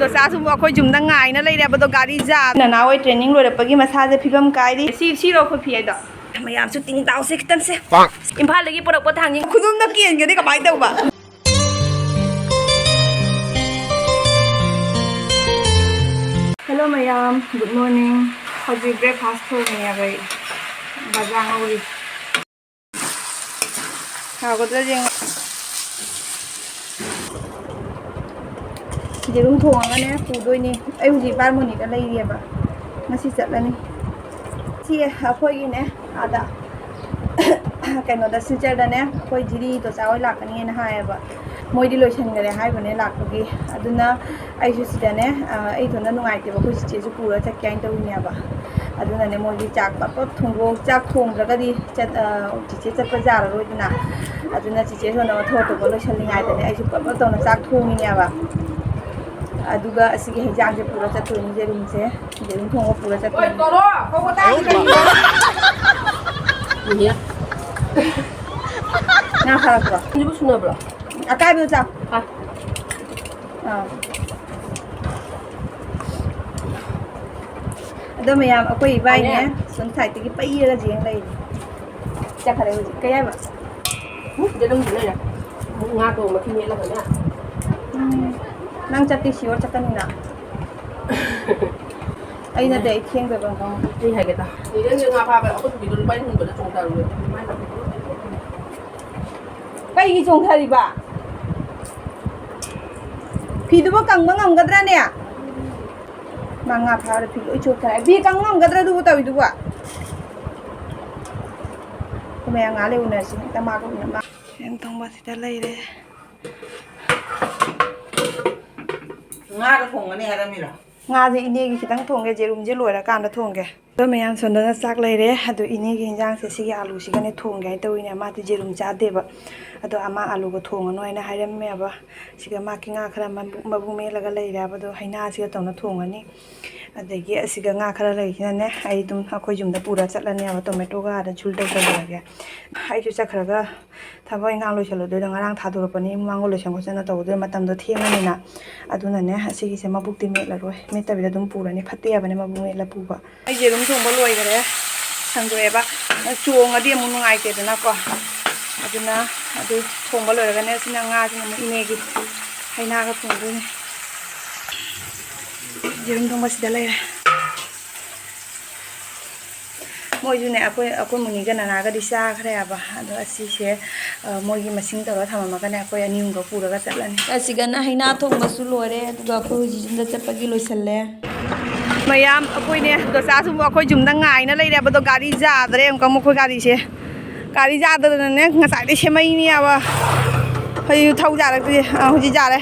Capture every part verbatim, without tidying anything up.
ꯗꯣꯆꯥꯁꯨ ꯑꯩꯈꯣꯏ ꯌꯨꯝꯗ ꯉꯥꯏꯅ ꯂꯩꯔꯦꯕꯗꯣ, ꯒꯥꯔꯤ ꯖꯥꯝ꯫ ꯅꯅꯥꯎ ꯍꯣꯏ training ꯂꯣꯏꯔꯛꯄꯒꯤ ꯃꯁꯥꯁꯦ ꯐꯤꯕꯝ ꯀꯥꯏꯔꯤ꯫ ꯁꯤ, ꯁꯤꯔꯣ ꯑꯩꯈꯣꯏ ꯐꯤ ꯍꯥꯏꯗꯣ? ꯃꯌꯥꯝꯁꯨ ꯇꯤꯡ ꯇꯥꯎꯁꯦ ꯈꯤꯇꯪꯁꯦ꯫ ꯏꯝꯐꯥꯜꯗꯒꯤ ꯄꯨꯔꯛꯄ ꯊꯥꯡꯖꯤꯡ꯫ ꯈꯨꯗꯨꯝꯗ ꯀꯦꯟꯒꯗꯤ ꯀꯃꯥꯏꯅ ꯇꯧꯕ? Hello ꯃꯌꯥꯝ, good morning꯫ ꯍꯧꯖꯤꯛ breakfast ꯊꯣꯡꯉꯤꯑꯕ ꯑꯩ꯫ ꯕꯖꯥꯔ ꯍꯧꯔꯤ꯫ ꯍꯥꯎꯒꯗ꯭ꯔꯥ ꯌꯦꯡꯉꯣ꯫ ꯌꯦꯔꯨꯝ ꯊꯣꯡꯉꯒꯅꯦ ꯄꯨꯗꯣꯏꯅꯦ꯫ ꯑꯩ ꯍꯧꯖꯤꯛ ꯕꯥꯔꯃꯣꯅꯤꯗ ꯂꯩꯔꯤꯑꯕ꯫ ꯉꯁꯤ ꯆꯠꯂꯅꯤ꯫ ꯁꯤ ꯑꯩꯈꯣꯏꯒꯤꯅꯦ, ꯑꯥꯗ ꯀꯩꯅꯣꯗ, ꯁꯤꯜꯆꯔꯗꯅꯦ, ꯑꯩꯈꯣꯏ ꯖꯤꯔꯤ ꯗꯣꯆꯥ ꯍꯣꯏ ꯂꯥꯛꯀꯅꯤꯅ ꯍꯥꯏꯌꯦꯕ꯫ ꯃꯣꯏꯗꯤ ꯂꯣꯏꯁꯤꯟꯈꯔꯦ ꯍꯥꯏꯕꯅꯦ ꯂꯥꯛꯄꯒꯤ꯫ ꯑꯗꯨꯅ ꯑꯩꯁꯨ ꯁꯤꯗꯅꯦ, ꯑ, ꯑꯩ ꯏꯊꯟꯇ ꯅꯨꯡꯉꯥꯏꯇꯦꯕ, ꯑꯩꯈꯣꯏ ꯆꯤꯆꯦꯁꯨ ꯄꯨꯔ ꯆꯠꯀꯦ ꯍꯥꯏꯅ ꯇꯧꯔꯤꯅꯦꯕ꯫ ꯑꯗꯨꯅꯅꯦ, ꯃꯣꯏꯒꯤ ꯆꯥꯛ ꯄꯠ ꯄꯠ ꯊꯣꯡꯗꯣꯛ-, ꯆꯥꯛ ꯊꯣꯡꯗ꯭ꯔꯒꯗꯤ ꯆꯠ-, ꯑ, ꯆꯤꯆꯦ ꯆꯠꯄ ꯌꯥꯔꯔꯣꯏꯗꯅ꯫ ꯑꯗꯨꯅ ꯆꯤꯆꯦ ꯁꯣꯝꯗ ꯃꯊꯧ ꯑꯇꯣꯞꯄ ꯂꯣꯏꯁꯤꯜꯂꯤꯉꯩꯗꯅꯦ, ꯑꯩꯁꯨ ꯄꯠ ꯄꯠ ꯇꯧꯅ ꯆꯥꯛ ꯊꯣꯡꯉꯤꯅꯦꯕ꯫ ꯑꯗꯨꯒ ꯑꯁꯤꯒꯤ ꯍꯦꯟꯖꯥꯡꯁꯦ ꯄꯨꯔ ꯆꯠꯇꯣꯏꯅꯤ, ꯌꯦꯔꯨꯝꯁꯦ꯫ ꯌꯦꯔꯨꯝ ꯊꯣꯡꯕ ꯄꯨꯔ ꯆꯠꯇꯣꯏꯅꯤ꯫ ꯏꯍꯦ꯫ ꯉꯥ ꯐꯥꯔꯛꯄ꯭ꯔꯣ? ꯑꯅꯤꯕꯨ ꯁꯨꯅꯕ꯭ꯔꯣ? ꯑꯀꯥꯏꯕꯗꯣ ꯆꯥꯎ꯫ ꯑꯥ꯫ ꯑꯥ꯫ ꯑꯗꯣ ꯃꯌꯥꯝ, ꯑꯩꯈꯣꯏ ꯏꯕꯥꯏꯅꯦ, ꯑꯅꯦ꯫ ꯁꯣꯝ side ꯇꯒꯤ ꯄꯩꯔꯒ ꯌꯦꯡ ꯂꯩꯔꯤ꯫ ꯆꯠꯈꯔꯦ ꯍꯧꯖꯤꯛ꯫ ꯀꯩ ꯍꯥꯏꯕ? ꯎꯝ, ꯁꯤꯗ ꯑꯗꯨꯝ ꯂꯩꯔꯦ꯫ ꯉꯥꯗꯣ ꯃꯈꯨꯝ ꯃꯦꯠꯂꯒꯅꯦ꯫ ꯎꯝ꯫ ꯅꯪ ꯆꯠꯇꯤ sure ꯆꯠꯀꯅꯤꯅ? ꯑꯩ ꯅꯠꯇꯦ, ꯑꯩ ꯊꯦꯡꯗꯕ ꯈꯪꯉꯦ꯫ ꯑꯩ ꯍꯥꯏꯒꯦ ꯇꯥ꯫ ꯅꯤꯔꯟꯒꯤ ꯉꯥ ꯐꯥꯕ ꯑꯩꯈꯣꯏ ꯄꯨꯈ꯭ꯔꯤꯗꯣ ꯂꯨꯄꯥ ꯍꯨꯝꯐꯨꯗ ꯆꯣꯡꯊꯔꯨꯔꯦ꯫ ꯀꯩꯒꯤ ꯆꯣꯡꯊꯔꯤꯕ? ꯐꯤꯗꯨꯕꯨ ꯀꯪꯕ ꯉꯝꯒꯗ꯭ꯔꯥꯅꯦ? ꯃꯥ ꯉꯥ ꯐꯥꯕꯗ ꯐꯤ ꯂꯣꯏ ꯆꯣꯠꯈ꯭ꯔꯦ꯫ ꯐꯤ ꯀꯪ ꯉꯝꯒꯗ꯭ꯔꯥ ꯑꯗꯨꯕꯨ ꯇꯧꯔꯤꯗꯨꯕꯨ? ꯑꯩꯈꯣꯏ ꯃꯌꯥꯝ ꯉꯥꯏꯍꯥꯛ ꯂꯩ ꯎꯅꯔꯁꯤ꯫ ꯍꯦꯛꯇ ꯃꯥꯒ ꯎꯅ-, ꯃꯥ-, ꯌꯦꯟ ꯊꯣꯡꯕ ꯁꯤꯗ ꯂꯩꯔꯦ꯫ ꯉꯥꯒ ꯊꯣꯡꯒꯅꯤ ꯍꯥꯏꯔꯝꯃꯤꯔꯣ? ꯉꯥꯁꯦ ꯏꯅꯦꯒꯤ ꯈꯤꯇꯪ ꯊꯣꯡꯒꯦ, ꯌꯦꯔꯨꯝꯁꯦ ꯂꯣꯏꯔꯀꯥꯟꯗ ꯊꯣꯡꯒꯦ꯫ ꯑꯗꯣ ꯃꯌꯥꯝ, ꯁꯣꯝꯗꯅ ꯆꯥꯛ ꯂꯩꯔꯦ꯫ ꯑꯗꯣ ꯏꯅꯦꯒꯤ ꯍꯤꯟꯖꯥꯡꯁꯦ ꯁꯤꯒꯤ ꯑꯥꯂꯨꯁꯤꯒꯅꯦ ꯊꯣꯡꯒꯦ ꯍꯥꯏꯅ ꯇꯧꯋꯤꯅꯦ꯫ ꯃꯥꯗꯤ ꯌꯦꯔꯨꯝ ꯆꯥꯗꯦꯕ꯫ ꯑꯗꯣ ꯑꯃ ꯑꯥꯂꯨꯒ ꯊꯣꯡꯉꯅꯨ ꯍꯥꯏꯅ ꯍꯥꯏꯔꯝꯃꯦꯕ꯫ ꯁꯤꯒ ꯃꯥꯒꯤ ꯉꯥ ꯈꯔ ꯃꯕꯨ-, ꯃꯕꯨꯛ ꯃꯦꯠꯂꯒ ꯂꯩꯔꯦꯕ꯫ ꯑꯗꯣ ꯍꯩꯅꯥꯁꯤꯒ ꯇꯧꯅ ꯊꯣꯡꯉꯅꯤ꯫ ꯑꯗꯒꯤ ꯑꯁꯤꯒ ꯉꯥ ꯈꯔ ꯂꯩꯁꯤꯅꯅꯦ, ꯑꯩ ꯑꯗꯨꯝ ꯑꯩꯈꯣꯏ ꯌꯨꯝꯗ ꯄꯨꯔ ꯆꯠꯂꯅꯦꯕ꯫ ꯇꯣꯃꯦꯇꯣꯒ ꯑꯥꯗ ꯖꯨꯜ ꯇꯧꯁꯜꯂꯨꯔꯒꯦ꯫ ꯑꯩꯁꯨ ꯆꯠꯈ꯭ꯔꯒ ꯊꯕꯛ ꯏꯪꯈꯥꯡ ꯂꯣꯏꯁꯜꯂꯨꯗꯣꯏꯗꯣ꯫ ꯉꯔꯥꯡ ꯊꯥꯗꯣꯔꯛꯄꯅꯤ, ꯃꯃꯥꯡꯒ ꯂꯣꯏꯁꯟ ꯈꯣꯠꯆꯟꯅ ꯇꯧꯕꯗꯨꯗ ꯃꯇꯝꯗꯣ ꯊꯦꯡꯉꯅꯤꯅ꯫ ꯑꯗꯨꯅꯅꯦ, ꯑꯁꯤꯒꯤꯁꯦ ꯃꯕꯨꯛꯇꯤ ꯃꯦꯠꯂꯔꯣꯏ꯫ ꯃꯦꯠꯇꯕꯤꯗ ꯑꯗꯨꯝ ꯄꯨꯔꯅꯤ꯫ ꯐꯠꯇꯦ ꯍꯥꯏꯕꯅꯦ ꯃꯕꯨꯛ ꯃꯦꯠꯂ ꯄꯨꯕ꯫ ꯑꯩ ꯌꯦꯔꯨꯝ ꯊꯣꯡꯕ ꯂꯣꯏꯈꯔꯦ, ꯁꯟꯗꯣꯛꯑꯦꯕ꯫ ꯆꯣꯡꯉꯗꯤ ꯑꯃꯨꯛ ꯅꯨꯡꯉꯥꯏꯇꯦꯗꯅꯀꯣ꯫ ꯑꯗꯨꯅ ꯑꯗꯨ ꯊꯣꯡꯕ ꯂꯣꯏꯔꯒꯅꯦ, ꯁꯤꯅ ꯉꯥꯁꯤꯅ ꯑꯃꯨꯛ ꯏꯅꯦꯒꯤ ꯍꯩꯅꯥꯒ ꯊꯣꯡꯗꯣꯏꯅꯦ꯫ ꯌꯦꯔꯨꯝ ꯊꯣꯡꯕ ꯁꯤꯗ ꯂꯩꯔꯦ꯫ ꯃꯣꯏꯁꯨꯅꯦ, ꯑꯩꯈꯣꯏ, ꯑꯩꯈꯣꯏ ꯃꯨꯅꯤꯒ ꯅꯅꯥꯒꯗꯤ ꯆꯥꯈ꯭ꯔꯦ ꯍꯥꯏꯕ꯫ ꯑꯗꯣ ꯑꯁꯤꯁꯦ, ꯑ, ꯃꯣꯏꯒꯤ ꯃꯁꯤꯡ ꯇꯧꯔ ꯊꯝꯃꯝꯃꯒꯅꯦ, ꯑꯩꯈꯣꯏ ꯑꯅꯤ ꯑꯍꯨꯝꯈꯛ ꯄꯨꯔꯒ ꯆꯠꯂꯅꯤ꯫ ꯑꯁꯤꯒꯅ ꯍꯩꯅꯥ ꯊꯣꯡꯕꯁꯨ ꯂꯣꯏꯔꯦ, ꯑꯗꯨꯒ ꯑꯩꯈꯣꯏ ꯍꯧꯖꯤꯛ ꯌꯨꯝꯗ ꯆꯠꯄꯒꯤ ꯂꯣꯏꯁꯜꯂꯦ꯫ ꯃꯌꯥꯝ, ꯑꯩꯈꯣꯏꯅꯦ, ꯗꯣꯆꯥꯁꯨ ꯑꯩꯈꯣꯏ ꯌꯨꯝꯗ ꯉꯥꯏꯅ ꯂꯩꯔꯦꯕ꯫ ꯑꯗꯣ ꯒꯥꯔꯤ ꯌꯥꯗ꯭ꯔꯦ ꯑꯃꯨꯛꯀ ꯑꯃꯨꯛ ꯑꯩꯈꯣꯏ ꯒꯥꯔꯤꯁꯦ꯫ ꯒꯥꯔꯤ ꯌꯥꯗꯗꯅꯅꯦ, ꯉꯁꯥꯏꯗꯩ ꯁꯦꯝꯃꯛꯏꯅꯦꯕ꯫ ꯍꯧꯖꯤꯛ ꯊꯧ ꯌꯥꯔꯛꯇ꯭ꯔꯤ꯫ ꯑꯥ, ꯍꯧꯖꯤꯛ ꯌꯥꯔꯦ꯫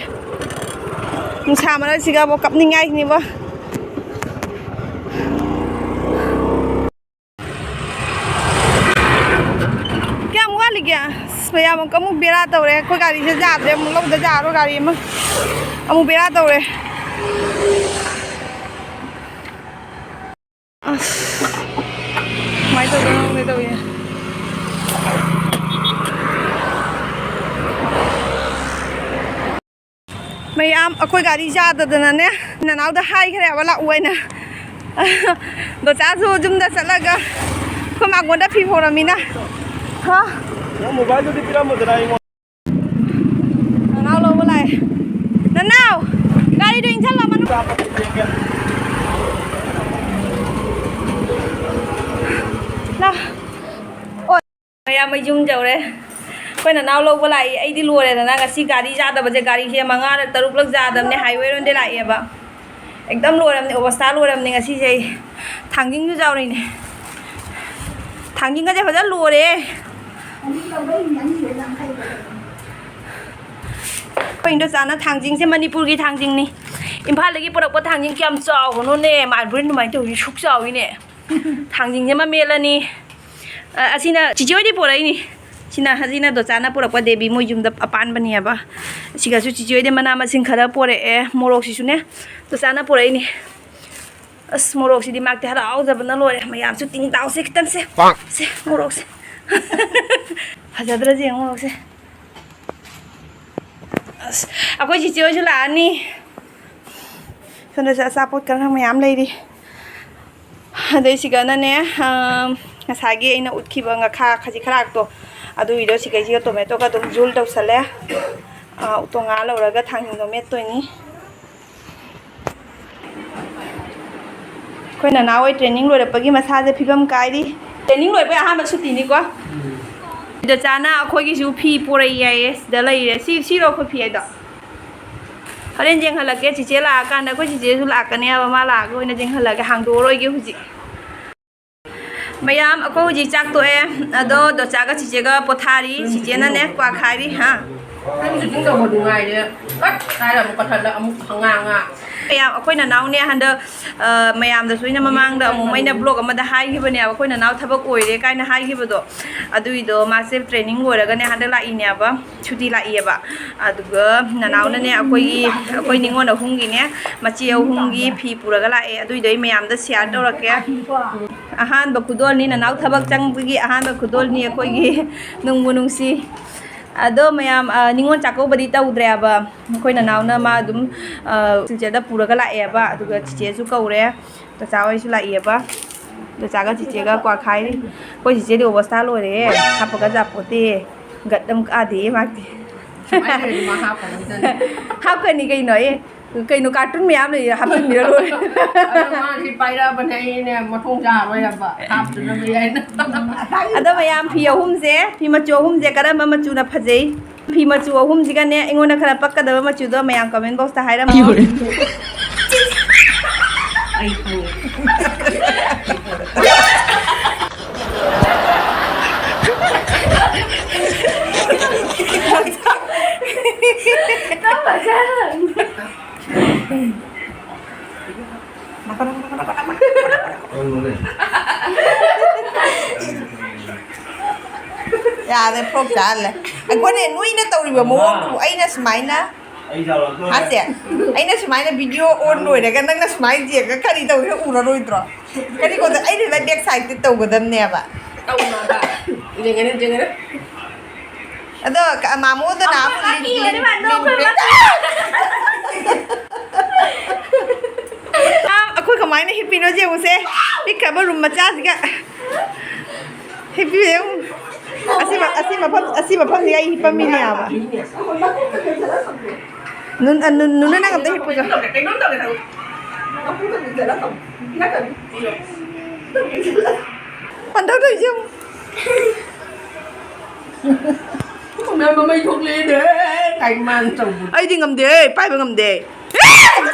ꯅꯨꯡꯁꯥ ꯃꯔꯛꯁꯤꯒꯕꯨ ꯀꯞꯅꯤꯡꯉꯥꯏꯅꯤꯕꯣ꯫ ꯀꯌꯥꯝ ꯋꯥꯠꯂꯤꯒꯦ? ꯑꯁ, ꯃꯌꯥꯝ ꯑꯃꯨꯛ, ꯑꯃꯨꯛ ꯕꯦꯔꯥ ꯇꯧꯔꯦ꯫ ꯑꯩꯈꯣꯏ ꯒꯥꯔꯤꯁꯦ ꯌꯥꯗ꯭ꯔꯦ, ꯑꯃꯨꯛ ꯂꯧꯗ ꯌꯥꯔꯣꯏ ꯒꯥꯔꯤ ꯑꯃ꯫ ꯑꯃꯨꯛ ꯕꯦꯔꯥ ꯇꯧꯔꯦ꯫ ꯑꯁ, ꯀꯃꯥꯏꯅ ꯇꯧꯗꯣꯏꯅꯣ ꯈꯪꯗꯦ ꯇꯧꯔꯤꯁꯦ꯫ ꯃꯌꯥꯝ, ꯑꯩꯈꯣꯏ ꯒꯥꯔꯤ ꯌꯥꯗꯗꯅꯅꯦ, ꯅꯅꯥꯎꯗ ꯍꯥꯏꯈ꯭ꯔꯦꯕ ꯂꯥꯛꯑꯣ ꯍꯥꯏꯅ꯫ ꯗꯣꯆꯥꯁꯨ ꯌꯨꯝꯗ ꯆꯠꯂꯒ ꯑꯩꯈꯣꯏ ꯃꯥꯡꯒꯣꯟꯗ ꯐꯤ ꯐꯧꯔꯝꯃꯤꯅ꯫ ꯍꯥ? ꯅꯪ ꯃꯣꯕꯥꯏꯜꯗꯨꯗꯤ ꯄꯤꯔꯝꯃꯨꯗꯅ ꯑꯩꯉꯣꯟꯗ꯫ ꯅꯅꯥꯎ ꯂꯧꯕ ꯂꯥꯛꯑꯦ꯫ ꯅꯅꯥꯎ! ꯒꯥꯔꯤꯗꯣ ꯏꯟꯁꯤꯜꯂꯣ ꯃꯅꯨꯡ꯫ ꯂꯥꯎ꯫ ꯑꯣ꯫ ꯃꯌꯥꯝ, ꯑꯩ ꯌꯨꯝ ꯌꯧꯔꯦ꯫ ꯑꯩꯈꯣꯏ ꯅꯅꯥꯎ ꯂꯧꯕ ꯂꯥꯛꯏ꯫ ꯑꯩꯗꯤ ꯂꯣꯏꯔꯦꯗꯅ, ꯉꯁꯤ ꯒꯥꯔꯤ ꯌꯥꯗꯕꯁꯦ, ꯒꯥꯔꯤꯁꯦ ꯃꯉꯥꯔꯛ ꯇꯔꯨꯛꯂꯛ ꯌꯥꯗꯕꯅꯦ, ꯍꯥꯏꯋꯦꯔꯣꯝꯗꯩ ꯂꯥꯛꯑꯦꯕ꯫ ꯑꯦꯛꯗꯝ ꯂꯣꯏꯔꯕꯅꯦ, ꯑꯣꯕꯁꯊꯥ ꯂꯣꯏꯔꯕꯅꯦ ꯉꯁꯤꯁꯦ꯫ ꯑꯩ ꯊꯥꯡꯖꯤꯡꯁꯨ ꯌꯥꯎꯔꯤꯅꯦ꯫ ꯊꯥꯡꯖꯤꯡꯒꯁꯦ ꯐꯖꯅ ꯂꯣꯏꯔꯦ꯫ ꯑꯩꯈꯣꯏ ꯏꯟꯗꯣꯆꯥꯅ ꯊꯥꯡꯖꯤꯡꯁꯦ ꯃꯅꯤꯄꯨꯔꯒꯤ ꯊꯥꯡꯖꯤꯡꯅꯤ꯫ ꯏꯝꯐꯥꯜꯗꯒꯤ ꯄꯨꯔꯛꯄ ꯊꯥꯡꯖꯤꯡ ꯀꯌꯥꯝ ꯆꯥꯎꯕꯅꯣꯅꯦ, ꯃꯥꯏꯕ꯭ꯔꯦꯟ ꯑꯗꯨꯃꯥꯏꯅ ꯇꯧꯔꯤ, ꯁꯨꯛ ꯆꯥꯎꯋꯤꯅꯦ꯫ ꯊꯥꯡꯖꯤꯡꯁꯦ ꯑꯃ ꯃꯦꯠꯂꯅꯤ꯫ ꯑ, ꯑꯁꯤꯅ ꯆꯤꯆꯦ ꯍꯣꯏꯗꯤ ꯄꯣꯔꯛꯏꯅꯤ꯫ ꯁꯤꯅ, ꯑꯁꯤꯅ ꯗꯣꯆꯥꯅ ꯄꯨꯔꯛꯄ, ꯗꯦꯕꯤ ꯃꯣꯏ ꯌꯨꯝꯗ ꯑꯄꯥꯟꯕꯅꯦꯕ꯫ ꯁꯤꯒꯁꯨ ꯆꯤꯆꯦ ꯍꯣꯏꯗꯤ ꯃꯅꯥ ꯃꯁꯤꯡ ꯈꯔ ꯄꯣꯔꯛꯑꯦ꯫ ꯃꯣꯔꯣꯛꯁꯤꯁꯨꯅꯦ ꯗꯣꯆꯥꯅ ꯄꯨꯔꯛꯏꯅꯤ꯫ ꯑꯁ, ꯃꯣꯔꯣꯛꯁꯤꯗꯤ ꯃꯥꯛꯇꯤ ꯍꯔꯥꯎꯖꯕꯅ ꯂꯣꯏꯔꯦ꯫ ꯃꯌꯥꯝꯁꯨ ꯇꯤꯡ ꯇꯥꯎꯁꯦ ꯈꯤꯇꯪꯁꯦ꯫ ꯄꯥꯛ꯫ ꯁꯦ, ꯃꯣꯔꯣꯛꯁꯦ꯫ ꯐꯖꯗ꯭ꯔꯁꯦ ꯌꯦꯡꯉꯣ ꯃꯣꯔꯣꯛꯁꯦ꯫ ꯑꯁ, ꯑꯩꯈꯣꯏ ꯆꯤꯆꯦ ꯍꯣꯏꯁꯨ ꯂꯥꯛꯑꯅꯤ꯫ ꯁꯣꯝꯗꯁꯨ ꯑꯆꯥꯄꯣꯠ ꯈꯔ ꯃꯌꯥꯝ ꯂꯩꯔꯤ꯫ ꯑꯗꯩ ꯁꯤꯒꯅꯅꯦ, ꯑꯝ, ꯉꯁꯥꯏꯒꯤ ꯑꯩꯅ ꯎꯠꯈꯤꯕ ꯉꯥꯈꯥ ꯈꯖꯤꯛ ꯈꯔꯥꯛꯇꯣ, ꯑꯗꯨꯒꯤꯗꯣ ꯁꯤꯒꯩꯁꯤꯒ ꯇꯣꯃꯦꯇꯣꯒ ꯑꯗꯨꯝ ꯖꯨꯜ ꯇꯧꯁꯜꯂꯦ꯫ ꯑ, ꯎꯇꯣꯡ ꯉꯥ ꯂꯧꯔꯒ ꯊꯥꯡꯖꯤꯡꯗꯣ ꯃꯦꯠꯇꯣꯏꯅꯤ꯫ ꯑꯩꯈꯣꯏ ꯅꯅꯥꯎ ꯍꯣꯏ training ꯂꯣꯏꯔꯛꯄꯒꯤ ꯃꯁꯥꯁꯦ ꯐꯤꯕꯝ ꯀꯥꯏꯔꯤ꯫ Training ꯂꯣꯏꯕꯒꯤ ꯑꯍꯥꯟꯕ ꯁꯨꯇꯤꯅꯤꯀꯣ꯫ ꯗꯣꯆꯥꯅ ꯑꯩꯈꯣꯏꯒꯤꯁꯨ ꯐꯤ ꯄꯣꯔꯛꯏ ꯍꯥꯏꯌꯦ, ꯁꯤꯗ ꯂꯩꯔꯦ꯫ ꯁꯤ, ꯁꯤꯔꯣ ꯑꯩꯈꯣꯏ ꯐꯤ ꯍꯥꯏꯗꯣ? ꯍꯣꯔꯦꯟ ꯌꯦꯡꯍꯜꯂꯛꯀꯦ, ꯆꯤꯆꯦ ꯂꯥꯛꯑꯀꯥꯟꯗ꯫ ꯑꯩꯈꯣꯏ ꯆꯤꯆꯦꯁꯨ ꯂꯥꯛꯀꯅꯦꯕ, ꯃꯥ ꯂꯥꯛꯑꯒ ꯑꯣꯏꯅ ꯌꯦꯡꯍꯜꯂꯛꯀꯦ, ꯍꯥꯡꯗꯣꯛꯑꯔꯣꯏꯒꯦ ꯍꯧꯖꯤꯛ꯫ ꯃꯌꯥꯝ, ꯑꯩꯈꯣꯏ ꯍꯧꯖꯤꯛ ꯆꯥꯛ ꯇꯣꯛꯑꯦ꯫ ꯑꯗꯣ ꯗꯣꯆꯥꯒ ꯆꯤꯆꯦꯒ ꯄꯣꯊꯥꯔꯤ꯫ ꯆꯤꯆꯦꯅꯅꯦ ꯀ꯭ꯋꯥ ꯈꯥꯏꯔꯤ꯫ ꯍꯥ? ꯅꯪ shooting ꯇꯧꯕꯗꯨ ꯉꯥꯏꯔꯦ꯫ ꯀꯠ ꯍꯥꯏꯔ ꯑꯃꯨꯛ ꯀꯛꯊꯠꯂ ꯑꯃꯨꯛ ꯉꯥꯡꯉ꯫ ꯃꯌꯥꯝ, ꯑꯩꯈꯣꯏ ꯅꯅꯥꯎꯅꯦ ꯍꯟꯗꯛ, ꯑ, ꯃꯌꯥꯝꯗꯁꯨ ꯑꯩꯅ ꯃꯃꯥꯡꯗ ꯑꯃꯨꯛ ꯑꯩꯅ vlog ꯑꯃꯗ ꯍꯥꯏꯈꯤꯕꯅꯦꯕ, ꯑꯩꯈꯣꯏ ꯅꯅꯥꯎ ꯊꯕꯛ ꯑꯣꯏꯔꯦ ꯀꯥꯏꯅ ꯍꯥꯏꯈꯤꯕꯗꯣ꯫ ꯑꯗꯨꯏꯗꯣ ꯃꯥꯁꯦ training ꯂꯣꯏꯔꯒꯅꯦ ꯍꯟꯗꯛ ꯂꯥꯛꯏꯅꯦꯕ, ꯁꯨꯇꯤ ꯂꯥꯛꯏꯌꯦꯕ꯫ ꯑꯗꯨꯒ ꯅꯅꯥꯎꯅꯅꯦ ꯑꯩꯈꯣꯏꯒꯤ, ꯑꯩꯈꯣꯏ ꯅꯤꯉꯣꯜ ꯑꯍꯨꯝꯒꯤꯅꯦ ꯃꯆꯦ ꯑꯍꯨꯝꯒꯤ ꯐꯤ ꯄꯨꯔꯒ ꯂꯥꯛꯑꯦ꯫ ꯑꯗꯨꯏꯗꯣ ꯑꯩ ꯃꯌꯥꯝꯗ share ꯇꯧꯔꯛꯀꯦ꯫ ꯑꯍꯥꯟꯕ ꯈꯨꯗꯣꯜꯅꯤ, ꯅꯅꯥꯎ ꯊꯕꯛ ꯆꯪꯕꯒꯤ ꯑꯍꯥꯟꯕ ꯈꯨꯗꯣꯜꯅꯤ ꯑꯩꯈꯣꯏꯒꯤ꯫ ꯅꯨꯡꯕꯨ ꯅꯨꯡꯁꯤ꯫ ꯑꯗꯣ ꯃꯌꯥꯝ, ꯑ, ꯅꯤꯉꯣꯜ ꯆꯥꯛꯀꯧꯕꯗꯤ ꯇꯧꯗ꯭ꯔꯦꯕ꯫ ꯑꯩꯈꯣꯏ ꯅꯅꯥꯎꯅ ꯃꯥ ꯑꯗꯨꯝ, ꯑ, ꯁꯤꯜꯆꯔꯗ ꯄꯨꯔꯒ ꯂꯥꯛꯑꯦꯕ꯫ ꯑꯗꯨꯒ ꯆꯤꯆꯦꯁꯨ ꯀꯧꯔꯦ꯫ ꯆꯆꯥ ꯍꯣꯏꯁꯨ ꯂꯥꯛꯏꯌꯦꯕ꯫ ꯆꯆꯥꯒ ꯆꯤꯆꯦꯒ ꯀ꯭ꯋꯥ ꯈꯥꯏꯔꯤ꯫ ꯑꯩꯈꯣꯏ ꯆꯤꯆꯦꯗꯤ ꯑꯣꯕꯁꯊꯥ ꯂꯣꯏꯔꯦ꯫ ꯍꯥꯞꯄꯒ ꯆꯥꯄꯣꯠꯇꯦ꯫ ꯒꯠ ꯑꯃ ꯀꯥꯗꯦ ꯃꯥꯛꯇꯤ꯫ ꯁꯨꯃꯥꯏꯅ ꯂꯩꯔꯗꯤ ꯃꯥ ꯍꯥꯞꯄꯔꯣꯏꯗꯅꯦ꯫ ꯍꯥꯞꯀꯅꯤ ꯀꯩꯅꯣ, ꯑꯦ꯫ ꯀꯩꯅꯣ, cartoon ꯃꯌꯥꯝ ꯂꯩꯌꯦ, ꯍꯥꯞꯆꯤꯟꯕꯤꯔ ꯂꯣꯏꯔꯦ꯫ ꯑꯗꯣ ꯃꯥꯗꯤ ꯄꯥꯏꯔꯛꯑꯕꯅꯦ, ꯑꯩꯅꯦ ꯃꯊꯣꯡ ꯆꯥꯔꯣꯏ ꯍꯥꯏꯕ, ꯍꯥꯞꯇꯅꯕ ꯍꯥꯏꯅ꯫ ꯑꯗꯣ ꯃꯌꯥꯝ, ꯐꯤ ꯑꯍꯨꯝꯁꯦ, ꯐꯤ ꯃꯆꯨ ꯑꯍꯨꯝꯁꯦ ꯀꯔꯝꯕ ꯃꯆꯨꯅ ꯐꯖꯩ? ꯐꯤ ꯃꯆꯨ ꯑꯍꯨꯝꯁꯤꯒꯅꯦ, ꯑꯩꯉꯣꯟꯗ ꯈꯔ ꯄꯛꯀꯗꯕ ꯃꯆꯨꯗꯣ ꯃꯌꯥꯝ comment boxꯇ ꯍꯥꯏꯔꯝꯃꯣ꯫ ꯌꯣꯔꯦ꯫ ꯑꯩ ꯈꯪꯉꯦ꯫ ꯌꯥꯔꯦ, ꯐ꯭ꯂꯣꯞ ꯆꯥꯍꯜꯂꯦ꯫ ꯑꯩꯈꯣꯏꯅ ꯅꯣꯏꯅ ꯇꯧꯔꯤꯕ ꯃꯑꯣꯡꯗꯨꯕꯨ ꯑꯩꯅ ꯁꯨꯃꯥꯏꯅ, ꯍꯥꯁꯦ, ꯑꯩꯅ ꯁꯨꯃꯥꯏꯅ ꯚꯤꯗꯤꯑꯣ ꯑꯣꯟ ꯂꯣꯏꯔꯒ ꯅꯪꯅ ꯁꯨꯃꯥꯏꯅ ꯌꯦꯡꯉꯒ ꯀꯔꯤ ꯇꯧꯔꯤꯅꯣ ꯎꯔꯔꯣꯏꯗ꯭ꯔꯣ? ꯀꯔꯤꯒꯨꯝꯕꯗ ꯑꯩꯅ ꯅꯪ ꯕꯦꯛ ꯁꯥꯏꯗꯇ ꯇꯧꯒꯗꯕꯅꯦꯕ꯫ ꯇꯧꯅꯕ꯫ ꯌꯦꯡꯒꯅꯤ, ꯌꯦꯡꯒꯅꯤ꯫ ꯑꯗꯣ ꯀ-, ꯃꯥꯃꯣꯗꯅ ꯑꯃꯨꯛ ꯂꯤꯟ-, ꯂꯤꯟ-, ꯂꯤꯟ-, ꯑꯩꯈꯣꯏ ꯀꯃꯥꯏꯅ ꯍꯤꯞꯄꯤꯅꯣ ꯌꯦꯡꯉꯨꯁꯦ꯫ ꯄꯤꯛꯈ꯭ꯔꯕ ꯔꯨꯝ ꯃꯆꯥꯁꯤꯒ ꯍꯤꯞꯄꯤꯁꯦ ꯌꯦꯡꯉꯨ꯫ ꯑꯁꯤ ꯃ-, ꯑꯁꯤ ꯃꯐꯝ, ꯑꯁꯤ ꯃꯐꯝꯁꯤꯒ ꯑꯩ ꯍꯤꯞꯄꯝꯃꯤꯅꯦꯕ꯫ ꯅꯨꯟ-, ꯑ, ꯅꯨꯟ-, ꯅꯨꯅ ꯅꯪ ꯑꯝꯇ ꯍꯤꯞꯄꯨꯆꯣ꯫ ꯍꯟꯗꯛꯇ ꯌꯦꯡꯉꯨ꯫ ꯃꯌꯥꯝ ꯃꯃꯩ ꯊꯣꯛꯂꯛꯑꯦꯅꯦ꯫ ꯀꯥꯏ ꯃꯥꯅ ꯇꯧꯕ꯫ ꯑꯩꯗꯤ ꯉꯝꯗꯦ, ꯄꯥꯏꯕ ꯉꯝꯗꯦ꯫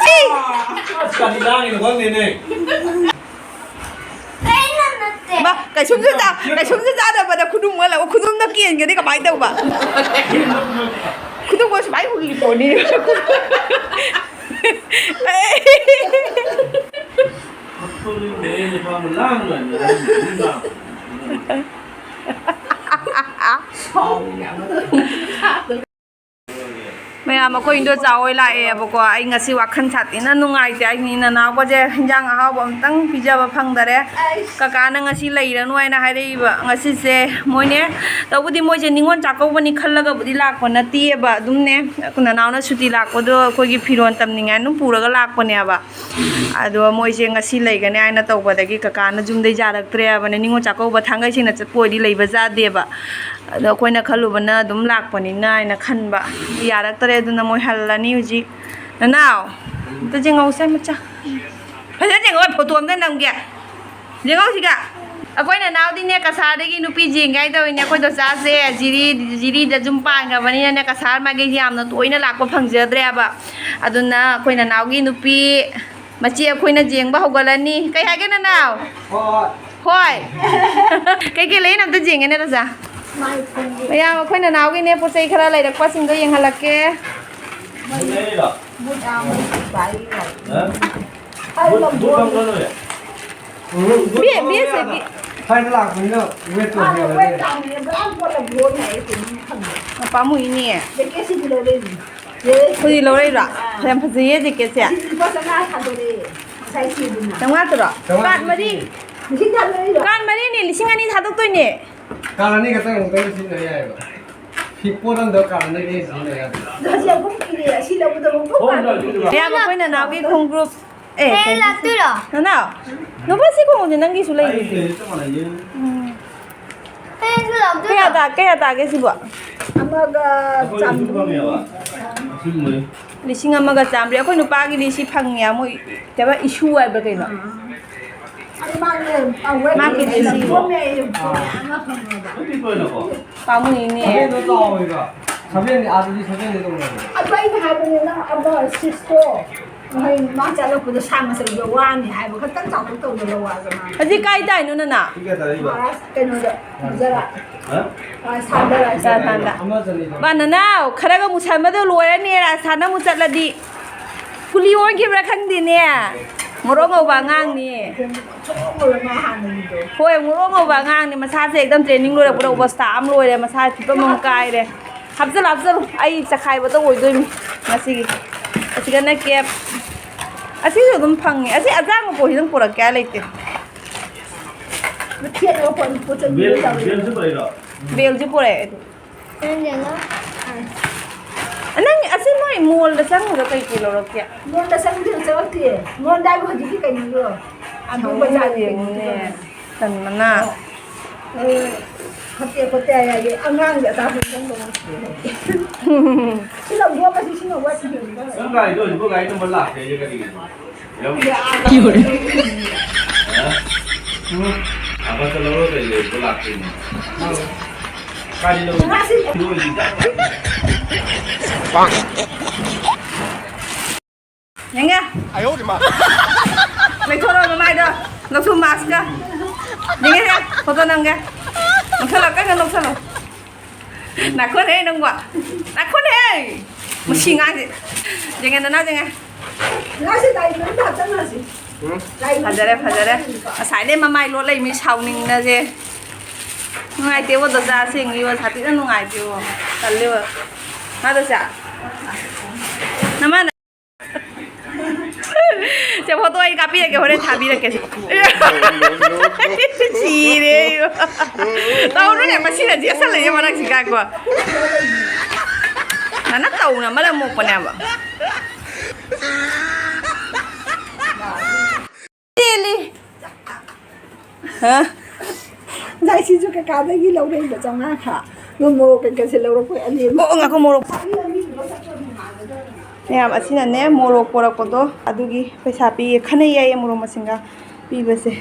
ꯑꯁ, ꯀꯔꯤ ꯂꯥꯡꯉꯤꯅꯣ ꯈꯪꯗꯦꯅꯦ꯫ ꯃꯥ, ꯀꯩꯁꯨꯝꯁꯨ ꯆꯥ-, ꯀꯩꯁꯨꯝꯁꯨ ꯆꯥꯗꯕꯗ ꯈꯨꯅꯨꯡ ꯑꯣꯜꯂꯒ ꯈꯨꯅꯨꯡꯅ ꯀꯦꯟꯒ꯭ꯔꯗꯤ ꯀꯃꯥꯏꯅ ꯇꯧꯕ? ꯈꯨꯅꯨꯡ ꯑꯣꯜ ꯁꯨꯃꯥꯏꯅ ꯍꯨꯜꯂꯤ ꯄꯣꯠꯅꯤ꯫ ꯃꯌꯥꯝ, ꯑꯩꯈꯣꯏ ꯏꯟꯗꯣꯆꯥ ꯍꯣꯏ ꯂꯥꯛꯑꯦꯕꯀꯣ꯫ ꯑꯩ ꯉꯁꯤ ꯋꯥꯈꯜ ꯁꯥꯊꯤꯅ ꯅꯨꯡꯉꯥꯏꯇꯦ꯫ ꯑꯩꯒꯤ ꯅꯅꯥꯎꯄꯥꯁꯦ ꯍꯤꯟꯖꯥꯡ ꯑꯍꯥꯎꯕ ꯑꯝꯇꯪ ꯄꯤꯖꯕ ꯐꯪꯗꯔꯦ꯫ ꯀꯀꯥꯅ ꯉꯁꯤ ꯂꯩꯔꯅꯨ ꯍꯥꯏꯅ ꯍꯥꯏꯔꯛꯏꯕ꯫ ꯉꯁꯤꯁꯦ ꯃꯣꯏꯅꯦ, ꯇꯧꯕꯨꯗꯤ ꯃꯣꯏꯁꯦ ꯅꯤꯉꯣꯜ ꯆꯥꯛꯀꯧꯕꯅꯤ ꯈꯜꯂꯒꯕꯨꯗꯤ ꯂꯥꯛꯄ ꯅꯠꯇꯦꯕ꯫ ꯑꯗꯨꯝꯅꯦ, ꯅꯅꯥꯎꯅ ꯁꯨꯇꯤ ꯂꯥꯛꯄꯗꯣ ꯑꯩꯈꯣꯏꯒꯤ ꯐꯤꯔꯣꯜ ꯇꯝꯅꯤꯡꯉꯥꯏ ꯑꯗꯨꯝ ꯄꯨꯔꯒ ꯂꯥꯛꯄꯅꯦꯕ꯫ ꯑꯗꯣ ꯃꯣꯏꯁꯦ ꯉꯁꯤ ꯂꯩꯒꯅꯤ ꯍꯥꯏꯅ ꯇꯧꯕꯗꯒꯤ ꯀꯀꯥꯅ ꯌꯨꯝꯗꯩ ꯌꯥꯔꯛꯇ꯭ꯔꯦ ꯍꯥꯏꯕꯅꯦ꯫ ꯅꯤꯉꯣꯜ ꯆꯥꯛꯀꯧꯕ ꯊꯥꯡꯒꯩ ꯁꯦꯡꯅ ꯆꯠꯄ ꯑꯣꯏꯗꯤ ꯂꯩꯕ ꯌꯥꯗꯦꯕ꯫ ꯑꯗꯣ ꯑꯩꯈꯣꯏꯅ ꯈꯜꯂꯨꯕꯅ ꯑꯗꯨꯝ ꯂꯥꯛꯄꯅꯤꯅ ꯍꯥꯏꯅ ꯈꯟꯕ꯫ ꯌꯥꯔꯛꯇ꯭ꯔꯦ, ꯑꯗꯨꯅ ꯃꯣꯏ ꯍꯜꯂꯅꯤ ꯍꯧꯖꯤꯛ꯫ ꯅꯅꯥꯎ, ꯑꯝꯇ ꯌꯦꯡꯍꯧꯁꯦ ꯃꯆꯥ꯫ ꯐꯖꯅ ꯌꯦꯡꯍꯧ, ꯐꯣꯇꯣ ꯑꯝꯇ ꯅꯝꯒꯦ꯫ ꯌꯦꯡꯍꯧꯁꯤꯒ꯫ ꯑꯩꯈꯣꯏ ꯅꯅꯥꯎꯗꯤꯅꯦ, ꯀꯁꯥꯔꯗꯒꯤ ꯅꯨꯄꯤ ꯌꯦꯡꯒꯦ ꯍꯥꯏ ꯇꯧꯔꯤꯅꯦ꯫ ꯑꯩꯈꯣꯏ ꯗꯣꯆꯥꯁꯦ ꯖꯤꯔꯤ-, ꯖꯤꯔꯤꯗ ꯌꯨꯝ ꯄꯥꯟꯈ꯭ꯔꯕꯅꯤꯅꯅꯦ, ꯀꯁꯥꯔ ꯃꯥꯏꯀꯩꯁꯦ ꯌꯥꯝꯅ ꯇꯣꯏꯅ ꯂꯥꯛꯄ ꯐꯪꯖꯗ꯭ꯔꯦꯕ꯫ ꯑꯗꯨꯅ ꯑꯩꯈꯣꯏ ꯅꯅꯥꯎꯒꯤ ꯅꯨꯄꯤ ꯃꯆꯦ ꯑꯩꯈꯣꯏꯅ ꯌꯦꯡꯕ ꯍꯧꯒꯠꯂꯅꯤ꯫ ꯀꯩ ꯍꯥꯏꯒꯦ ꯅꯅꯥꯎ? ꯍꯣꯏ꯫ ꯍꯣꯏ꯫ ꯀꯩꯀꯩ ꯂꯩꯅꯣ ꯑꯝꯇ ꯌꯦꯡꯒꯦꯅꯦ ꯔꯣꯖꯥ꯫ ꯃꯌꯥꯝ ꯑꯩꯈꯣꯏ ꯅꯅꯥꯎꯒꯤꯅꯦ ꯄꯣꯠ ꯆꯩ ꯈꯔ ꯂꯩꯔꯛꯄꯁꯤꯡꯗꯣ ꯌꯦꯡꯍꯜꯂꯛꯀꯦ꯫ ꯍꯥ? ꯕꯤ-, ꯕꯤ ꯑꯦꯁ ꯑꯦꯐꯀꯤ ꯁ꯭ꯋꯥꯏꯗ ꯂꯥꯛꯄꯅꯤꯅ ꯋꯦꯠꯇꯣ ꯍꯦꯜꯂꯅꯤ꯫ ꯄꯥꯝꯃꯨꯏꯅꯦ꯫ ꯍꯧꯖꯤꯛ ꯂꯧꯔꯛꯏꯔꯣ? ꯌꯥꯝ ꯐꯖꯩꯌꯦ ꯖꯦꯀꯦꯠꯁꯦ꯫ ꯆꯥꯝꯃꯉꯥ ꯇꯔꯣ? ꯆꯥꯝꯃꯉꯥ ꯀꯥꯔꯗ ꯃꯔꯤ꯫ ꯀꯥꯔꯗ ꯃꯔꯤꯅꯦ, ꯂꯤꯁꯤꯡ ꯑꯅꯤ ꯊꯥꯗꯣꯛꯇꯣꯏꯅꯦ꯫ ꯀꯥꯔꯗ ꯑꯅꯤ ꯈꯛꯇꯪ ꯑꯃꯨꯛꯇꯪ ꯁꯤꯖꯤꯟꯅ ꯌꯥꯏꯑꯕ꯫ ꯐꯤ ꯄꯣꯠ ꯑꯝꯗ ꯀꯥꯔꯗ ꯑꯅꯤ ꯁꯤꯖꯤꯟꯅ ꯌꯥꯗꯦ꯫ ꯍꯧꯖꯤꯛ ꯑꯩꯈꯣꯏ ꯀꯤꯔꯦ, ꯑꯁꯤ ꯂꯧꯕꯗ ꯑꯃꯨꯛ ꯄꯣꯛ ꯀꯥꯔꯗ ꯄꯤꯔꯦ꯫ ꯃꯌꯥꯝ ꯑꯩꯈꯣꯏ ꯅꯅꯥꯎꯒꯤ ꯈꯣꯡꯒ꯭ꯔꯨꯞ ꯑꯦ, ꯍꯌꯦꯡ ꯀꯩꯅꯣ? ꯂꯥꯛꯇꯣꯏꯔꯣ? ꯅꯅꯥꯎ, ꯅꯨꯄꯥ ꯁꯤ ꯈꯣꯡꯎꯞꯁꯦ ꯅꯪꯒꯤꯁꯨ ꯂꯩꯔꯤꯗꯨꯗꯤ꯫ ꯎꯝ꯫ ꯍꯌꯦꯡꯁꯨ ꯂꯥꯛꯇꯣꯏꯔꯣ? ꯀꯌꯥ ꯇꯥ-, ꯀꯌꯥ ꯇꯥꯒꯦ ꯁꯤꯕꯣ? ꯑꯃꯒ ꯆꯥꯝꯃꯔꯤ꯫ ꯂꯤꯁꯤꯡ ꯑꯃꯒ ꯆꯥꯝꯃꯔꯤ꯫ ꯑꯩꯈꯣꯏ ꯅꯨꯄꯥꯒꯤꯗꯤ ꯁꯤ ꯐꯪꯉꯦ, ꯃꯣꯏ ꯀꯩꯕ, ꯏꯁꯨ ꯍꯥꯏꯕ꯭ꯔꯥ ꯀꯩꯅꯣ? ꯑꯗꯨ ꯃꯥꯒꯤ, ꯑ, ꯋꯦꯠ ꯃꯥꯒꯤꯗꯤ ꯁꯤ ꯀꯣꯝꯃꯦ ꯑꯩ꯫ ꯑꯃ ꯐꯪꯉꯦꯕ꯫ ꯄꯥꯝꯃꯨꯏꯅꯦ꯫ ꯁꯚꯦꯟꯗꯣ ꯆꯥꯎꯋꯦꯕ꯫ ꯁꯚꯦꯟꯗꯤ ꯑꯥꯗꯗꯤ ꯁꯚꯦꯟꯗꯤ ꯇꯧꯅꯕꯅꯦ꯫ ꯑꯗꯨ ꯑꯩꯅ ꯍꯥꯏꯕꯅꯦ, ꯅꯪ ꯑꯃ ꯁꯤꯛꯁꯇꯣ ꯍꯌꯦꯡ ꯃꯥ ꯆꯠꯂꯛꯄꯗ ꯁꯥꯡꯅ ꯆꯠꯄꯗ ꯋꯥꯅꯤ ꯍꯥꯏꯕ, ꯈꯛꯇꯪ ꯆꯥꯎꯊꯣꯛ ꯇꯧꯗ ꯂꯧ ꯍꯥꯏꯕ ꯃꯥ꯫ ꯍꯧꯖꯤꯛ ꯀꯥꯏ ꯇꯥꯏꯅꯣ ꯅꯅꯥꯎ? ꯄꯨꯡ ꯀꯌꯥ ꯇꯥꯔꯛꯏꯕ? ꯀꯩꯅꯣꯗ, ꯒꯨꯖꯔꯥꯠ꯫ ꯍꯥ? ꯑ, ꯁꯥꯟꯗ ꯔꯥꯏꯁ꯫ ꯁꯥꯟꯗ꯫ ꯑꯃ ꯆꯅꯤꯗ꯫ ꯕꯥ ꯅꯅꯥꯎ, ꯈꯔꯒ ꯃꯨꯁꯟꯕꯗꯣ ꯂꯣꯏꯔꯅꯤ, ꯔꯥꯖꯁꯊꯥꯟꯗ ꯑꯃꯨꯛ ꯆꯠꯂꯗꯤ꯫ ꯀꯨꯂꯤ ꯑꯣꯟꯈꯤꯕ꯭ꯔꯥ ꯈꯪꯗꯦꯅꯦ꯫ ꯃꯣꯔꯣꯛ ꯉꯧꯕ ꯑꯉꯥꯡꯅꯤ꯫ ꯍꯣꯏ, ꯃꯣꯔꯣꯛ ꯉꯧꯕ ꯑꯉꯥꯡꯅꯤ꯫ ꯃꯁꯥꯁꯦ ꯑꯦꯛꯗꯝ ꯇ꯭ꯔꯦꯅꯤꯡ ꯂꯣꯏꯔꯛꯄꯗ ꯑꯣꯕꯁꯇꯥ ꯑꯃ ꯂꯣꯏꯔꯦ꯫ ꯃꯁꯥ ꯐꯤꯕꯝ ꯑꯃ ꯀꯥꯏꯔꯦ꯫ ꯍꯥꯞꯆꯜꯂꯨ, ꯍꯥꯞꯆꯜꯂꯨ꯫ ꯑꯩ ꯆꯈꯥꯏꯕꯗꯣ ꯑꯣꯏꯗꯣꯏꯅꯤ ꯉꯁꯤꯒꯤ꯫ ꯑꯁꯤꯒꯅ ꯀꯦꯞ꯫ ꯑꯁꯤꯁꯨ ꯑꯗꯨꯝ ꯐꯪꯉꯦ꯫ ꯑꯁꯤ ꯑꯇꯥꯡꯕ ꯄꯣꯠꯁꯤꯗꯪ ꯄꯨꯔꯛꯀꯦ ꯍꯥꯏ ꯂꯩꯇꯦ꯫ ꯕꯦꯜ-, ꯕꯦꯜꯁꯨ ꯄꯨꯔꯛꯏꯔꯣ? ꯕꯦꯜꯁꯨ ꯄꯨꯔꯛꯑꯦ꯫ ꯅꯪ ꯑꯁꯤ ꯅꯣꯏ ꯃꯣꯜꯗ ꯆꯪꯉꯨꯔ ꯀꯩ ꯀꯩ ꯂꯧꯔꯛꯀꯦ? ꯃꯣꯜꯗ ꯆꯪꯗꯦ, ꯆꯪꯉꯛꯇꯦ꯫ ꯃꯣꯜꯗ ꯍꯥꯏꯕꯨ ꯍꯧꯖꯤꯛꯀꯤ ꯀꯩꯅꯣꯗꯣ꯫ ꯑꯗꯨ ꯕꯖꯥꯔꯒꯤ ꯀꯩꯅꯣꯗꯣ꯫ ꯌꯦꯡꯉꯨꯅꯦ꯫ ꯇꯟꯕꯅ꯫ ꯑꯦ, ꯐꯠꯇꯦ ꯈꯣꯠꯇꯦ ꯍꯥꯏꯔꯗꯤ ꯑꯉꯥꯡꯒꯤ ꯑꯆꯥꯄꯣꯠ ꯈꯤꯇꯪ ꯂꯧꯔꯛꯀꯦ꯫ ꯁꯤ ꯂꯧꯊꯣꯛꯑꯒ ꯁꯤ ꯁꯤꯅ ꯋꯥꯠꯄ ꯍꯦꯟꯕ꯫ ꯅꯪ ꯒꯥꯔꯤꯗꯣ ꯍꯧꯖꯤꯛꯐꯥꯎ ꯒꯥꯔꯤ ꯅꯝꯕꯔ ꯂꯥꯛꯇꯦ ꯍꯥꯏꯁꯦ ꯀꯔꯤꯒꯤꯅꯣ? ꯌꯥꯝ ꯍꯥ? ꯑꯕ ꯆꯠꯂꯧꯔꯣ ꯀꯩ ꯂꯩꯕ ꯂꯥꯛꯇꯣꯏꯅꯣ? ꯀꯥꯏꯗ ꯂꯧꯔꯨ-, ꯂꯣꯏꯔꯤꯗ꯫ ꯌꯦꯡꯉꯦ꯫ ꯂꯩꯊꯣꯔꯛꯑꯣ ꯃꯃꯥꯏꯗꯣ꯫ ꯂꯧꯊꯣꯛ ꯃꯥꯁꯀ꯫ ꯌꯦꯡꯉꯦ, ꯌꯦꯡꯉꯦ꯫ ꯐꯣꯇꯣ ꯅꯝꯒꯦ꯫ ꯅꯣꯛꯁꯜꯂꯣ, ꯀꯟꯅ ꯅꯣꯛꯁꯜꯂꯣ꯫ ꯅꯥꯈꯣꯟꯍꯦ ꯅꯪꯕꯣ꯫ ꯅꯥꯈꯣꯟꯍꯦ꯫ ꯃꯁꯤ ꯉꯥꯡꯁꯦ꯫ ꯌꯦꯡꯉꯦ, ꯅꯅꯥꯎ ꯌꯦꯡꯉꯦ꯫ ꯉꯁꯤ ꯂꯥꯏ ꯃꯅꯨꯡꯗ ꯍꯥꯞꯆꯟꯈ꯭ꯔꯁꯤ꯫ ꯂꯥꯏ ꯃꯅꯨꯡꯗ ꯐꯖꯔꯦ, ꯐꯖꯔꯦ꯫ ꯉꯁꯥꯏꯗꯩ ꯃꯃꯥꯏ ꯂꯣꯠ ꯂꯩꯃꯤ ꯁꯥꯎꯅꯤꯡꯅꯁꯦ꯫ ꯅꯨꯡꯉꯥꯏꯇꯦꯕꯣ ꯗꯣꯖꯥꯁꯤꯡ, ꯏꯕ ꯁꯥꯊꯤꯅ ꯅꯨꯡꯉꯥꯏꯇꯦꯕꯣ꯫ ꯇꯜꯂꯦꯕ꯫ ꯃꯥꯗꯣ ꯆꯥ꯫ ꯅꯃꯥꯅ ꯁꯦ, ꯐꯣꯇꯣ ꯑꯩ ꯀꯥꯞꯄꯤꯔꯛꯀꯦ, ꯍꯣꯔꯦꯟ ꯊꯥꯕꯤꯔꯛꯀꯦ ꯁꯦ꯫ ꯁꯤꯔꯦ ꯑꯩ꯫ ꯇꯧꯔꯨꯅꯦ, ꯃꯁꯤꯅ ꯆꯦꯁꯜꯂꯛꯏꯁꯦ ꯃꯔꯛꯁꯤ ꯉꯥꯏꯈꯣ꯫ ꯅꯅ ꯇꯧꯅ ꯃꯔꯝ ꯃꯣꯛꯄꯅꯦꯕ꯫ ꯆꯦꯜꯂꯤ꯫ ꯍꯥ? ꯉꯁꯥꯏ ꯁꯤꯁꯨ ꯀꯀꯥꯗꯒꯤ ꯂꯧꯔꯛꯏꯕ ꯆꯥꯝꯃꯉꯥ ꯈꯛ꯫ ꯑꯗꯨ ꯃꯣꯔꯣꯛ ꯀꯩꯀꯩꯁꯦ ꯂꯧꯔꯛꯄꯩ ꯑꯅꯤ ꯑꯃ꯫ ꯑꯣ, ꯉꯥꯏꯈꯣ, ꯃꯣꯔꯣꯛ꯫ ꯃꯌꯥꯝ ꯑꯁꯤꯅꯅꯦ, ꯃꯣꯔꯣꯛ ꯄꯣꯔꯛꯄꯗꯣ ꯑꯗꯨꯒꯤ ꯄꯩꯁꯥ ꯄꯤꯌꯦ꯫ ꯈꯟꯅꯩ ꯌꯥꯏꯌꯦ ꯃꯣꯔꯣꯛ ꯃꯁꯤꯡꯒ ꯄꯤꯕꯁꯦ꯫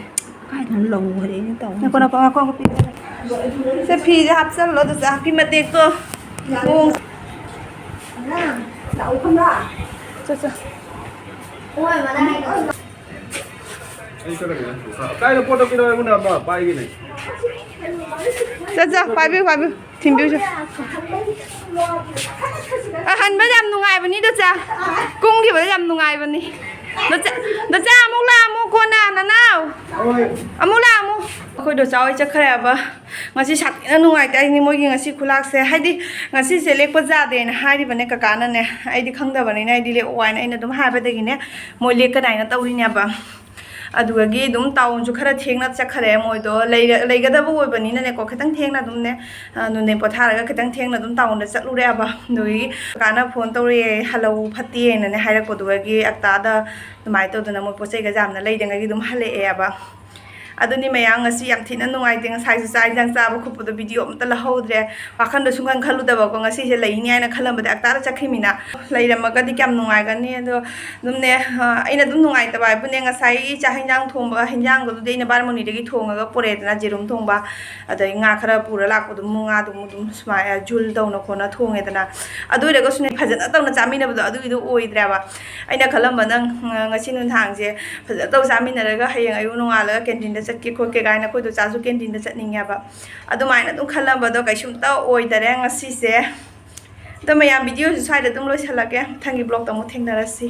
ꯀꯥꯏꯗꯅꯣ ꯂꯧꯈ꯭ꯔꯦꯅꯦ ꯇꯧꯔꯤꯁꯦ꯫ ꯉꯥꯏꯈꯣ, ꯉꯥꯏꯈꯣ, ꯉꯥꯏꯈꯣ, ꯉꯥꯏꯈꯣ, ꯄꯤꯒꯦ꯫ ꯁꯦ, ꯐꯤꯁꯦ ꯍꯥꯞꯆꯜꯂꯣ, ꯑꯗꯨ ꯆꯥꯛꯀꯤ ꯃꯇꯦꯛꯇꯣ꯫ ꯃꯑꯣꯡ-, ꯂꯥꯛꯑꯣ, ꯈꯪꯕ꯭ꯔꯥ? ꯆꯣ, ꯆꯣ꯫ ꯀꯥꯏꯗ ꯄꯣꯠꯇꯣ ꯄꯤꯔꯛꯑꯣ, ꯑꯩꯉꯣꯟꯗ ꯑꯃ ꯄꯥꯏꯒꯦꯅꯦ꯫ ꯆꯣ, ꯆꯣ, ꯄꯥꯏꯕꯤꯌꯨ, ꯄꯥꯏꯕꯤꯌꯨ꯫ ꯊꯤꯟꯕꯤꯌꯨꯁꯦ꯫ ꯑꯍꯟꯕ ꯌꯥꯝ ꯅꯨꯡꯉꯥꯏꯕꯅꯤ, ꯗꯣꯆꯥ꯫ ꯀꯨꯝꯈꯤꯕꯗ ꯌꯥꯝ ꯅꯨꯡꯉꯥꯏꯕꯅꯤ꯫ ꯗꯣꯆꯥ, ꯗꯣꯆꯥ, ꯑꯃꯨꯛ ꯂꯥꯛꯑꯝꯃꯨ ꯀꯣꯟꯅ, ꯅꯅꯥꯎ꯫ ꯑꯃꯨꯛ ꯂꯥꯛꯑꯝꯃꯨ꯫ ꯑꯩꯈꯣꯏ ꯗꯣꯆꯥ ꯍꯣꯏ ꯆꯠꯈ꯭ꯔꯦꯕ꯫ ꯉꯁꯤ ꯁꯥꯊꯤꯅ ꯅꯨꯡꯉꯥꯏꯇꯦ ꯍꯥꯏꯅꯤ ꯃꯣꯏꯒꯤ ꯉꯁꯤ ꯈꯨꯂꯥꯛꯁꯦ꯫ ꯍꯥꯏꯗꯤ ꯉꯁꯤꯁꯦ ꯂꯦꯛꯄ ꯌꯥꯗꯦꯅ ꯍꯥꯏꯔꯤꯕꯅꯦ ꯀꯀꯥꯅꯅꯦ꯫ ꯑꯩꯗꯤ ꯈꯪꯗꯕꯅꯤꯅ ꯑꯩꯗꯤ ꯂꯦꯛꯑꯣ ꯍꯥꯏꯅ ꯑꯩꯅ ꯑꯗꯨꯝ ꯍꯥꯏꯕꯗꯒꯤꯅꯦ ꯃꯣꯏ ꯂꯦꯛꯀꯅꯤ ꯍꯥꯏꯅ ꯇꯧꯔꯤꯅꯦꯕ꯫ ꯑꯗꯨꯗꯒꯤ ꯑꯗꯨꯝ ꯇꯥꯎꯟꯁꯨ ꯈꯔ ꯊꯦꯡꯅ ꯆꯠꯈ꯭ꯔꯦ ꯃꯣꯏꯗꯣ꯫ ꯂꯩꯔ-, ꯂꯩꯒꯗꯕ ꯑꯣꯏꯕꯅꯤꯅꯅꯦꯀꯣ, ꯈꯤꯇꯪ ꯊꯦꯡꯅ ꯑꯗꯨꯝꯅꯦ, ꯑ, ꯅꯨꯡꯊꯤꯟ ꯄꯣꯊꯥꯔꯒ ꯈꯤꯇꯪ ꯊꯦꯡꯅ ꯑꯗꯨꯝ ꯇꯥꯎꯟꯗ ꯆꯠꯂꯨꯔꯦꯕ꯫ ꯑꯗꯨꯗꯒꯤ ꯀꯀꯥꯅ ꯐꯣꯟ ꯇꯧꯔꯛꯑꯦ, "ꯍꯜꯂꯧ ꯐꯠꯇꯦꯅꯅꯦ" ꯍꯥꯏꯔꯛꯄꯗꯨꯗꯒꯤ ꯑꯛꯇꯥꯗ ꯑꯗꯨꯃꯥꯏꯅ ꯇꯧꯗꯅ ꯃꯣꯏ ꯄꯣꯠ ꯆꯩꯒꯁꯦ ꯌꯥꯝꯅ ꯂꯩꯗꯉꯩꯒꯤ ꯑꯗꯨꯝ ꯍꯜꯂꯛꯑꯦꯕ꯫ ꯑꯗꯨꯅꯤ ꯃꯌꯥꯝ, ꯉꯁꯤ ꯌꯥꯝ ꯊꯤꯅ ꯅꯨꯡꯉꯥꯏꯇꯦ꯫ ꯉꯁꯥꯏꯁꯨ ꯆꯥꯛ ꯏꯟꯖꯥꯡ ꯆꯥꯕ ꯈꯣꯠꯄꯗꯣ ꯚꯤꯗꯤꯑꯣ ꯑꯝꯇ ꯂꯧꯍꯧꯗ꯭ꯔꯦ꯫ ꯋꯥꯈꯟꯗ ꯁꯨꯡꯈꯟ ꯈꯜꯂꯨꯗꯕꯀꯣ, ꯉꯁꯤꯁꯦ ꯂꯩꯅꯤ ꯍꯥꯏꯅ ꯈꯜꯂꯝꯕꯗꯤ ꯑꯛꯇꯥꯗ ꯆꯠꯈꯤꯃꯤꯅ꯫ ꯂꯩꯔꯝꯃꯒꯗꯤ ꯀꯌꯥꯝ ꯅꯨꯡꯉꯥꯏꯒꯅꯤ꯫ ꯑꯗꯣ ꯑꯗꯨꯝꯅꯦ, ꯑ, ꯑꯩꯅ ꯑꯗꯨꯝ ꯅꯨꯡꯉꯥꯏꯇꯕ ꯍꯥꯏꯕꯨꯅꯦ, ꯉꯁꯥꯏꯒꯤ ꯆꯥꯛ ꯍꯤꯟꯖꯥꯡ ꯊꯣꯡꯕ, ꯍꯤꯟꯖꯥꯡꯗꯨꯗꯤ ꯑꯩꯅ ꯕꯥꯔꯃꯣꯅꯤꯗꯒꯤ ꯊꯣꯡꯉꯒ ꯄꯨꯔꯛꯑꯦꯗꯅ, ꯌꯦꯔꯨꯝ ꯊꯣꯡꯕ, ꯑꯗꯩ ꯉꯥ ꯈꯔ ꯄꯨꯔ ꯂꯥꯛꯄꯗꯨ, ꯉꯥꯗꯨ ꯑꯗꯨꯝ ꯁꯨꯃꯥꯏꯅ ꯖꯨꯜ ꯇꯧꯅ ꯈꯣꯠꯅ ꯊꯣꯡꯉꯦꯗꯅ꯫ ꯑꯗꯨ ꯑꯣꯏꯔꯒꯁꯨꯅꯦ, ꯐꯖꯅ ꯇꯧꯅ ꯆꯥꯃꯤꯟꯅꯕꯗꯣ ꯑꯗꯨꯒꯤꯗꯣ ꯑꯣꯏꯗ꯭ꯔꯦꯕ꯫ ꯑꯩꯅ ꯈꯜꯂꯝꯕꯅ, ꯉ-, ꯉꯁꯤ ꯅꯨꯡꯗꯥꯡꯁꯦ ꯐꯖꯅ ꯇꯧ ꯆꯥꯃꯤꯟꯅꯔꯒ ꯍꯌꯦꯡ ꯑꯌꯨꯛ ꯅꯣꯡꯉꯥꯜꯂꯒ ꯀꯦꯟꯇꯤꯟꯗ ꯆꯠꯀꯦ ꯈꯣꯠꯀꯦ ꯀꯥꯏꯅ꯫ ꯑꯩꯈꯣꯏ ꯗꯣꯆꯥꯁꯨ ꯀꯦꯟꯇꯤꯟꯗ ꯆꯠꯅꯤꯡꯉꯦꯕ꯫ ꯑꯗꯨꯃꯥꯏꯅ ꯑꯗꯨꯝ ꯈꯜꯂꯝꯕꯗꯣ ꯀꯩꯁꯨꯝꯇ ꯑꯣꯏꯗꯔꯦ ꯉꯁꯤꯁꯦ꯫ ꯑꯗꯣ ꯃꯌꯥꯝ, ꯚꯤꯗꯤꯑꯣꯁꯤ ꯁ꯭ꯋꯥꯏꯗ ꯑꯗꯨꯝ ꯂꯣꯏꯁꯤꯜꯂꯒꯦ꯫ ꯃꯊꯪꯒꯤ ꯕ꯭ꯂꯣꯛꯇ ꯑꯃꯨꯛ ꯊꯦꯡꯅꯔꯁꯤ꯫